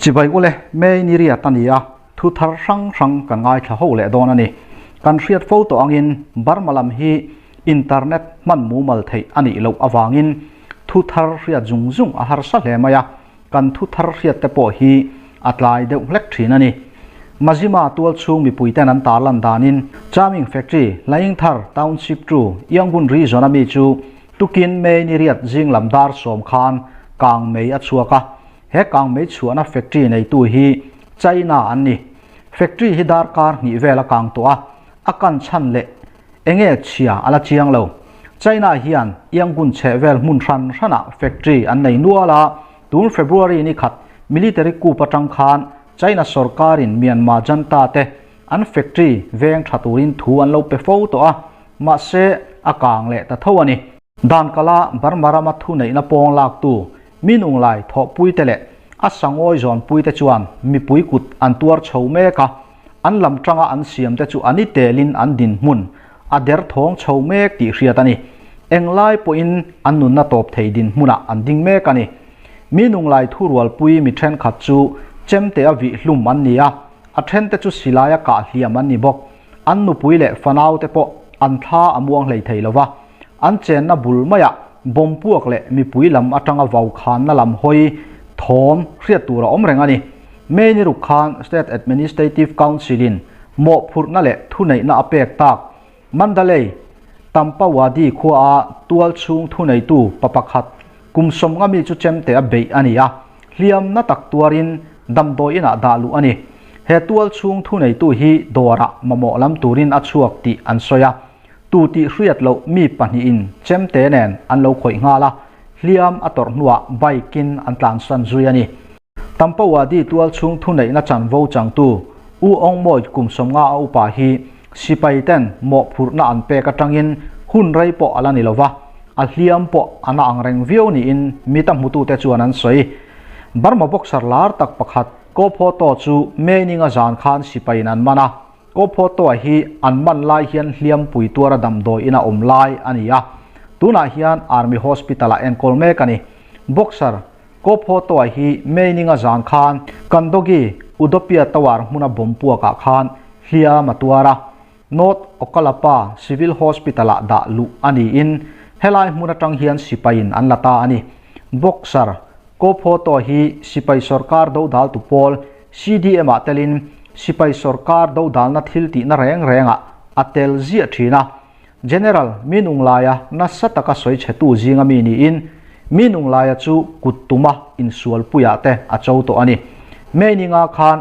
Chibai ule, May ni riat a ni a, thu thar hrang hrang kan ngaithla ho leh dawn a ni. Kan hriat fo tawh angin Burma lam hi internet hman mumal theih a nih loh avangin thu thar hriat zung zung a harsa hle mai a, kan thu thar hriat te pawh hi a tlai deuh hlek thin a ni. Mazima tual chhung mipui ten an tarlan danin Charming Factory, Hlaingthar Township 2, Yangon Region a mi chu tukin May ni riat zing lam dar sawm khan kang mei a chhuak a. He kang mei chhuahna factory neitu hi China an ni. Factory hi darkar hnih vel a kang tawh a, a kan chhan leh Enge chhia a la chiang lo. China hian Yangon chhehvel hmun hran hranah factory an nei nual a, tun February ni khat military coup atang khan China sorkarin Myanmar janta te an factory veng tha turin thu an lo pe fo tawh a, mahse a kang leh ta tho a ni. Dan kala Burma rama thuneihna pawng laktu minunglai thawhpuite leh a sangawi zawnpuite chuan mipui kut an tuar chho mek a, An lam tanga an siam te chu an i telin an dinhmun a derthawng chho mek tih hriat a ni. Englai pawhin an nunna tawp thei dinhmunah an ding mek a ni. Mi nunglai thurualpui mi thenkhat chu chemte a vih hlum an ni a, a thente chu silaia kah hliam an ni bawk. An nupui leh fanaute pawh an thla a muang hlei thei lo va, an chenna bul maiah bomb puak leh mipui lam atanga vaukhanna lam hawi thawm hriat tur a awm reng a ni. May ni ruk khan State Administrative Council-in mawhphurhna leh thuneihna a pek tak Mandalay, Tampawadi khuaa tual chhung thuneitu pa pakhat kum sawmnga mi chu chemte a beih a ni a, hliamna tak tuarin damdawi inah dah luh a ni. He tual chhung thuneitu hi dawrah mamawh lam turin a chhuak tih an sawi a, tu tih hriat loh mi pahnihin chemte nen an lo khawih nghal a, hliam a tawrh hnuah bike-in an tlansan zui a ni. Tampawadi tual chhung thuneihna chanvo changtu U Aung Moe kum 50 a upa hi sipai ten mawhphurhna an pek atangin hun rei pawh a la ni lova, a hliam pawh a na ang reng viau niin mita hmutute chuan an sawi. Burma boxer lar tak pakhat Ko Pho Taw chu May ninga zan khan sipaiin an man a, Ko Pho Taw hi an man lai hian hliampui tuara damdawi ina awm lai a ni a, tunah hian Army Hospital ah enkawl mek a ni. Boxer Ko Pho Taw hi May ninga zan khan Kandogi Udopia Tower hmuna bomb puakah khan hliam a tuar a, North Okkalapa Civil Hospital-ah dah luh a niin helai hmun atang hian sipaiin an la ta a ni. Boxer Ko Pho Taw hi sipai sorkar dodaltu pawl CDM-ah telin sipai sorkar dodalna thil tihna reng rengah a tel ziah thin a. General Minunglaia nasa taka sawi chhetu zinga mi niin Minunglaia chu kut tuma insualpuiah te a cho tawh a ni. May ninga khan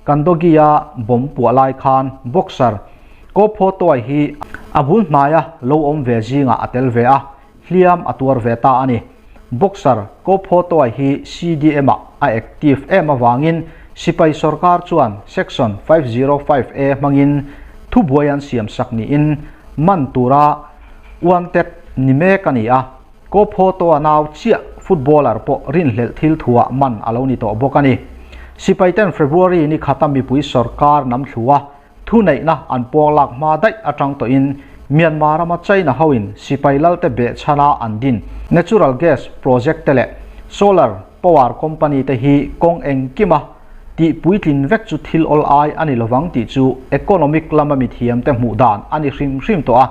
Kandogi-a bomb puah lai khan boxer Ko Pho Tuai hi a bul hnaia lo awm ve zingah a tel ve a, hliam a tuar ve ta a ni. Boxer Ko Pho Tuai hi CDM-ah a active em avangin sipai sorkar chuan Section 505A hmangin thubuai an siam sak niin man tura wanted ni mek a ni a. Ko Pho Toa nau chiah footballer pawh rinhlelh thil thuah man a lo ni tawh bawk a ni. Sipaiten February ni khata mipui sorkar nam thlu a, Thuneihna an puang lak hma daih atang tawhin Myanmar rama China hoin sipai lalte behchhana an din natural gas project te leh solar power company te hi kawng engkima tih puitlin vek chu thil awl ai a ni lovang tih chu economic lama mithiam te hmuh dan a ni hrim hrim tawh a.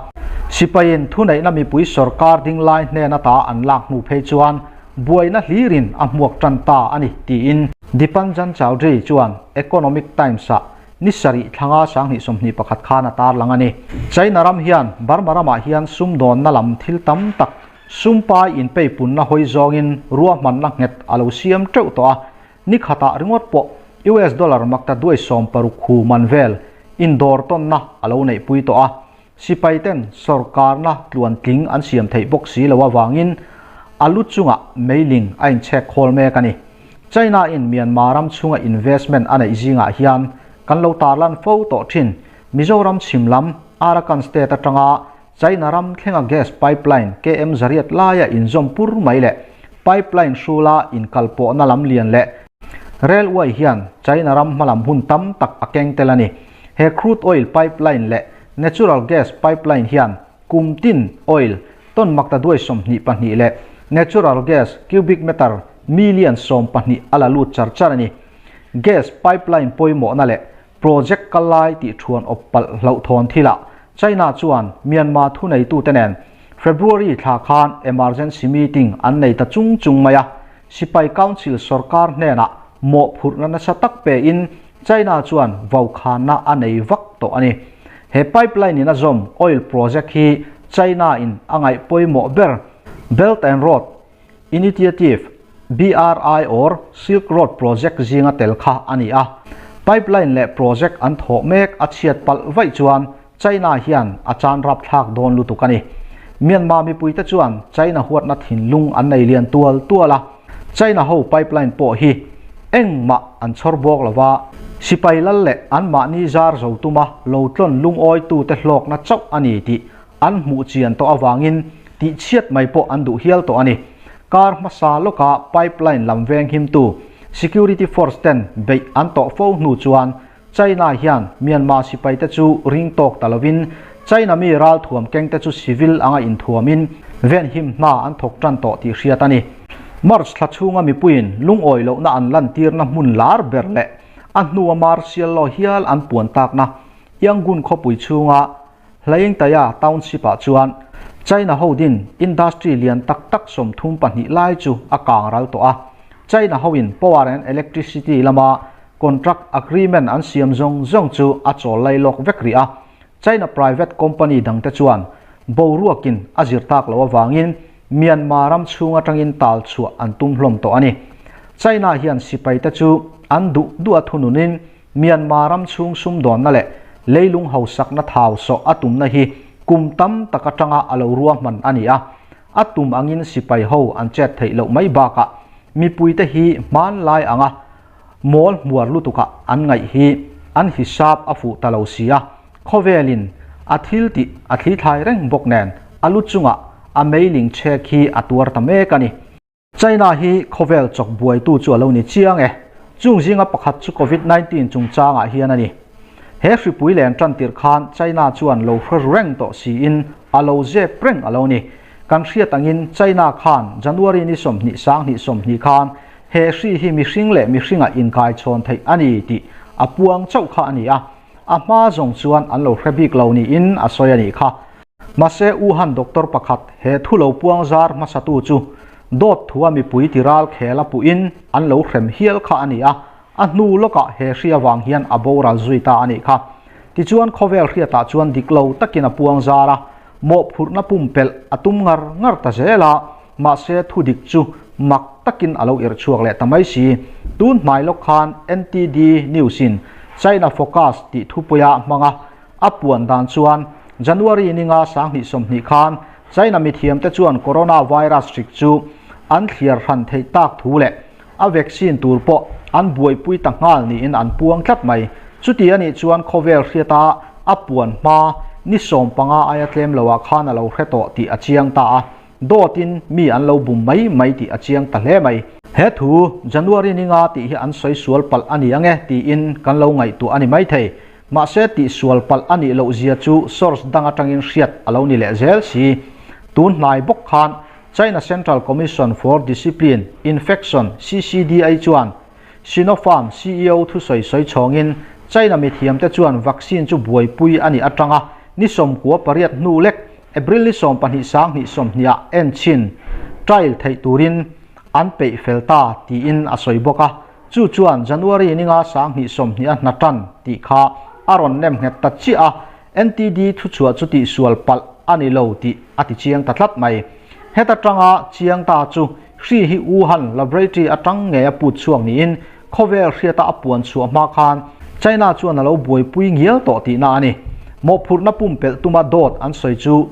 Sipaiin thuneihna mipui sorkar ding lai hnen ata an lak hnu phei chuan buaina hlirin a hmuak tan ta a ni tiin Dipanjan Chowdhury chuan Economic Times-ah Ni sarih thlanga 2021 khan a tarlang a ni. China ram hian Burma ramah hian sumdawnna lam thil tam tak sumpai inpeipunna hawi zawngin ruahmanna nghet a lo siam teuh tawh a, ni khatah ringawt pawh US dollar makta duai 60 hu man vel indawr tawnna a lo neihpui tawh a, sipai ten sorkarna tluantling an siam theih bawk si lo avangin a lu chungah meiling a inchhek khawl mek a ni. China in Myanmar ram chhunga investment a neih zingah hian kan lo tarlan fo tawh thin. Mizoram chhim lam Arakan state atanga China ram thlenga gas pipeline KM zariat laia inzawm pur mai leh pipeline hrula inkalpawhna lam lian leh railway hian China ram hmalam hun tam tak a keng tel a ni. He crude oil pipeline leh natural gas pipeline hian kum tin oil ton makta duai 22 leh natural gas cubic meter million 12 a la lut char char a ni. Gas pipeline pawimawhna leh project kal lai tih thuan awp palh hlauhthawn thilah China chuan Myanmar thuneitute nen February thla khan emergency meeting an nei ta chung chung mai a. Sipai Council sorkar hnenah mawhphurhna nasa tak pein China chuan vaukhana a nei vak tawh a ni. He pipeline in a zawm oil project hi China in a ngaih pawimawh ber Belt and Road Initiative, BRI or Silk Road project zinga tel kha a ni a. Pipeline leh project an thawh mek a chhiat palh vaih chuan China hian a chan rapthlak dawn lutuk a ni. Myanmar mipuite chuan China huatna thinlung an nei lian tual tual a, China ho pipeline pawh hi engmah an chhawr bawk lo va, sipai lal leh anmahni zar zo tuma lo tlawn lungawitute hlawkna chauh a ni tih an hmuh chian tawh avangin tihchhiat mai pawh an duh hial tawh a ni. Kar hmasa lawka pipeline lam veng himtu security force ten beih an tawh fo hnu chuan China hian Myanmar sipaite chu ring tawk ta lovin China mi ralthuam kengte chu civil anga inthuamin venhim hna an thawk tan tawh tih hriat a ni. March thla chhunga mipuiin lungawi lohna an lantirna hmun lar ber leh a hnua martial law hial an puan takna Yangon khawpui chhunga Hlaingtaya Township-ah chuan China ho din industry lian tak tak 32 lai chu a kang ral tawh a. China hoin power and electricity lama contract agreement an siam zawng zawng chu a chawl lai lawk vek rih a. China private company dangte chuan boruakin a zir tak loh avangin Myanmar ram chhung atangin tal chhuah an tum hlawm tawh a ni. China hian sipaite chu an duh duh a thununin Myanmar ram chhung sumdawnna leh leilung hausakna thau sawh a tumna hi kum tam tak atanga a lo ruahman a ni a, a tum angin sipai ho an chet theih loh mai bakah mipuite hi hmanlai anga mawl hmuar lutukah an ngaih hi an hisap a fuh ta lo si a, khawvelin a thil tih a thlithlai reng bawk nen a lu chungah a meiling chhek hi a tuar ta mek a ni. China hi khawvel chawk buaitu chu a lo ni chiang e. Chung zinga pakhat chu Covid 19 chungchangah hian a ni. He hripui len tan tirh khan China chuan lo hre ru reng tawh siin a lo zep reng a lo ni. Kan hriat angin China khan January ni 20 sang 20 khan he hri hi mihring leh mihringa inkai chhawn theih a ni tih a puang chauh kha a ni a. A hma zawng chuan an lo hre bik lo niin a sawi a nih kha. Mahse Wuhan doctor pakhat he thu lo puang zar hmasatu chu dawt thua mipui ti ral khel a puhin an lo hrem hial kha a ni a, a hnu lawkah he hri avang hian a boral zui ta a nih kha. Tichuan khawvel hriatah chuan dik lo takin a puang zar a, mawhphurhna pumpelh a tum ngar ngar ta zel a, mahse thu dik chu mak takin a lo irh chhuak leh ta mai si. Tun hmai lawk khan NTD News-in China Focus tih thupuia hmanga A puan dan chuan January ninga 2020 khan China mithiamte chuan coronavirus hrik chu an thliar hran theih tak thu leh a vaccine tur pawh an buaipui ta nghal niin an puang tlat mai. Chuti a nih chuan khawvel hriata a puan hma ni 15 aia tlem loah khan a lo hre tawh tih a chiang ta a. Dawtin mi an lo bum mai mai tih a chiang ta hle mai. He thu January ninga tih hi an sawi sual palh a ni ang e tiin kan lo ngaihtuah a ni maithei. Mahse tihsual palh a nih loh zia chu source dang atangin hriat a lo ni leh zel si. Tun hnai bawk khan China Central Commission for Discipline Infection, CCDI, chuan Sinopharm CEO thusawi sawi chhawngin China mithiamte chuan vaccine chu buaipui a nih atanga ni 98 hnu lek April ni 12 sang 20 ah en chhin, trial, theih turin an peih fel ta tiin a sawi bawk a. Chu chuan January ninga 2020 a hna tan tih kha a rawn nem nghet ta chiah a, NTD thuchhuah chu tihsual palh a ni lo tih a ti chiang ta tlat mai. Heta tanga chiang ta chu hri hi Wuhan Laboratory atang ngei a put chhuak niin khawvel hriata a puan chhuah hma khan China chuan a lo buaipui ngial tawh tihna a ni. Mawhphurhna pumpelh tuma dawt an sawi chu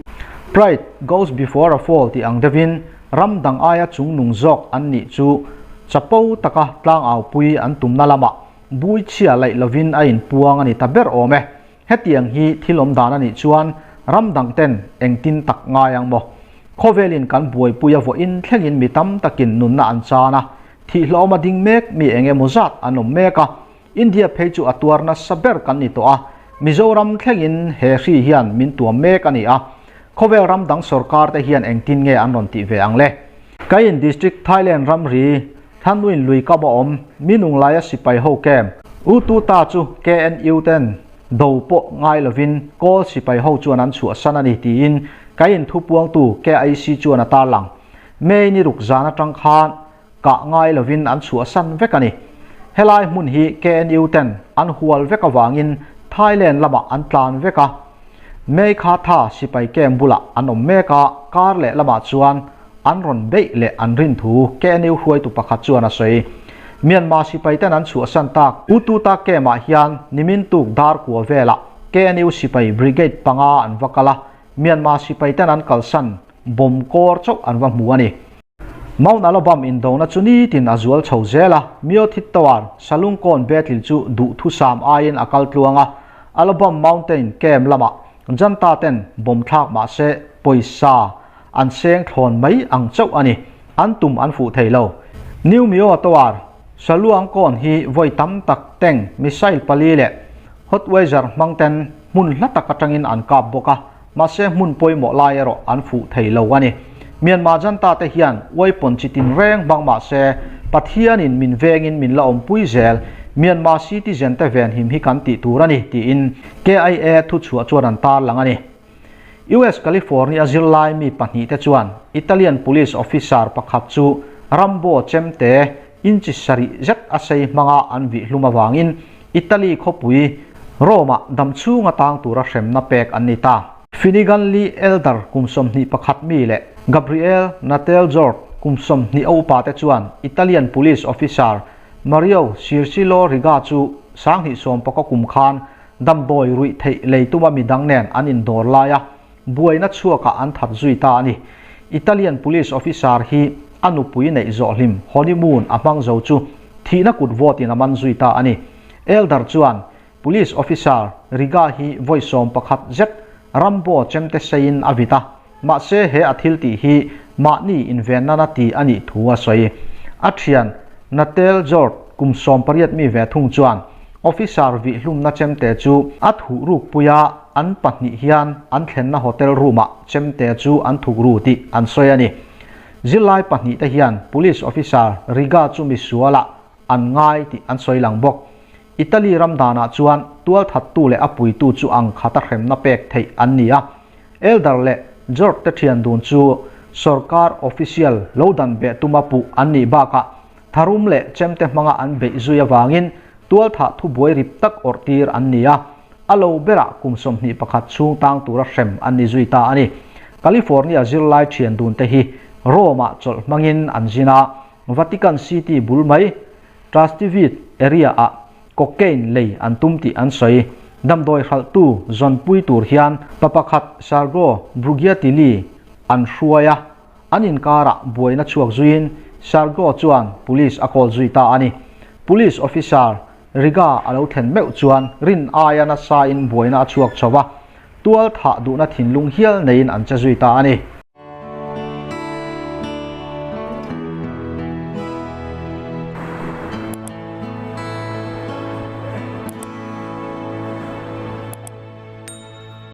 Pride goes before a fall tih ang deuhin ram dang aia chungnung zawk an nih chu chapo taka tlangaupui an tumna lamah bui chhia laih lovin a inpuang a ni ta ber awm e. Hetiang hi thil awm dan a nih chuan ram dang ten engtin tak ngai ang maw? Khawvelin kan buaipui a vawiin thlengin mi tam takin nunna an chan a, thihhlawm a ding mek mi eng emaw zat an awm mek a, India phei chu a tuar nasa ber kan ni tawh a, Mizoram thlengin he hri hian min tuam mek a ni a, khawvel ram dang sorkar te hian engtin nge an rawn tih ve ang le? Kayin District Thailand ramri. Thanwin lui kam a awm, Minung laia sipai ho camp. U Tu Ta chu KNU ten do pawh ngai lovin Kawl sipai ho chuan an chhuahsan a ni tiin Kayin thupuangtu KIC chuan a tarlang. May ni ruk zan atang khan kah ngai lovin an chhuahsan vek a ni. Helai hmun hi KNU ten an hual vek avangin Thailand lamah an tlan vek a. May kha tha sipai camp bulah an awm mek a, kar leh lamah chuan an rawn beih leh an rin thu KNU hruaitu pakhat chuan a sawi. Myanmar sipai ten an chhuahsan tak Ututa camp ah hian nimin tuk dar kua velah KNU sipai brigade panga an va kal a, Myanmar sipai ten an kalsan bomb kawr chauh an va hmu a ni. Mount Alabam indona chu nitin a zual chho zel a, Myothit Tower, Salungkawn Battle chu duhthusam aiin a kal tluang a, Alabam Mountain camp lamah Janta ten bomb thlak mah se pawisa an seng thlawn mai ang chauh a ni, an tum an fuh thei lo. New Myo Tower, Saluangkawn hi vawi tam tak tank, missile pali leh hotwire hmang ten hmun hla tak atangin an kap bawk a, Mahse hmun pawimawh lai erawh an fuh thei lo a ni. Myanmar janta te hian weapon chi tin reng hmang mahse Pathianin min vengin min la awmpui zel, Myanmar citizen te venhim hi kan tih tur a ni tiin KIA thuchhuah chuan an tarlang a ni. US California zirlai mi pahnihte chuan Italian police officer pakhat chu Rambo chemte inchi sarih zet a sei hmanga an vihhlum avangin Italy khawpui Rome-ah damchhunga tang tura hremna pek an ni ta. Finnegan Lee Elder kum 21 mi leh Gabriel Natel Jord kum 20 a upa te chuan Italian police officer Mario Sircillo Riga chu 2019 kum khan damdawi ruih theih lei tuma midang nen an indawr lai a, buaina chhuakah an that zui ta a ni. Italian police officer hi a nupui neih zawh hlim honeymoon a hmang zo chu thihna kut vawtin a man zui ta a ni. Elder chuan police officer Riga hi vawi 11 zet Rambo chemte seiin a vit a, mahse he a thil tih hi mahni inven nana ti a nih thu a sawi. A thian Natel Jord kum 18 mi ve thung chuan officer vihhlumna chemte chu a thuh rukpui a, an pahnih hian an thlenna hotel room-ah chemte chu an thuk ru tih an sawi a ni. Zirlai pahnihte hian police officer Riga chu misualah an ngai tih an sawi lang bawk. Italy ram danah chuan tualthattu leh a puitu chu ang khata hremna pek theih an ni a. Elder leh George te thian dun chu sorkar official lo dan beh tuma puh an nih bakah tharum leh chemte hmanga an beih zui avangin tualthah thubuai rip tak awrh tir an ni a. A lo berah kum 21 chhung tang tura hrem an ni zui ta a ni. California zirlai thian dun te hi Rome-ah chawlh hmangin an zin a, Vatican City bul mai Trastevere area-ah cocaine lei an tum tih an sawi. Damdawi hralhtu zawnpui tur hian pa pakhat Sergio Brugiatelli an hruai a, an inkarah buaina chhuak zuiin Sergio chuan police a call zui ta a ni. Police officer Riga a lo thlen meuh chuan rin aia nasain buaina a chhuak chho va, tual thah duhna thinlung hial neiin an che zui ta a ni.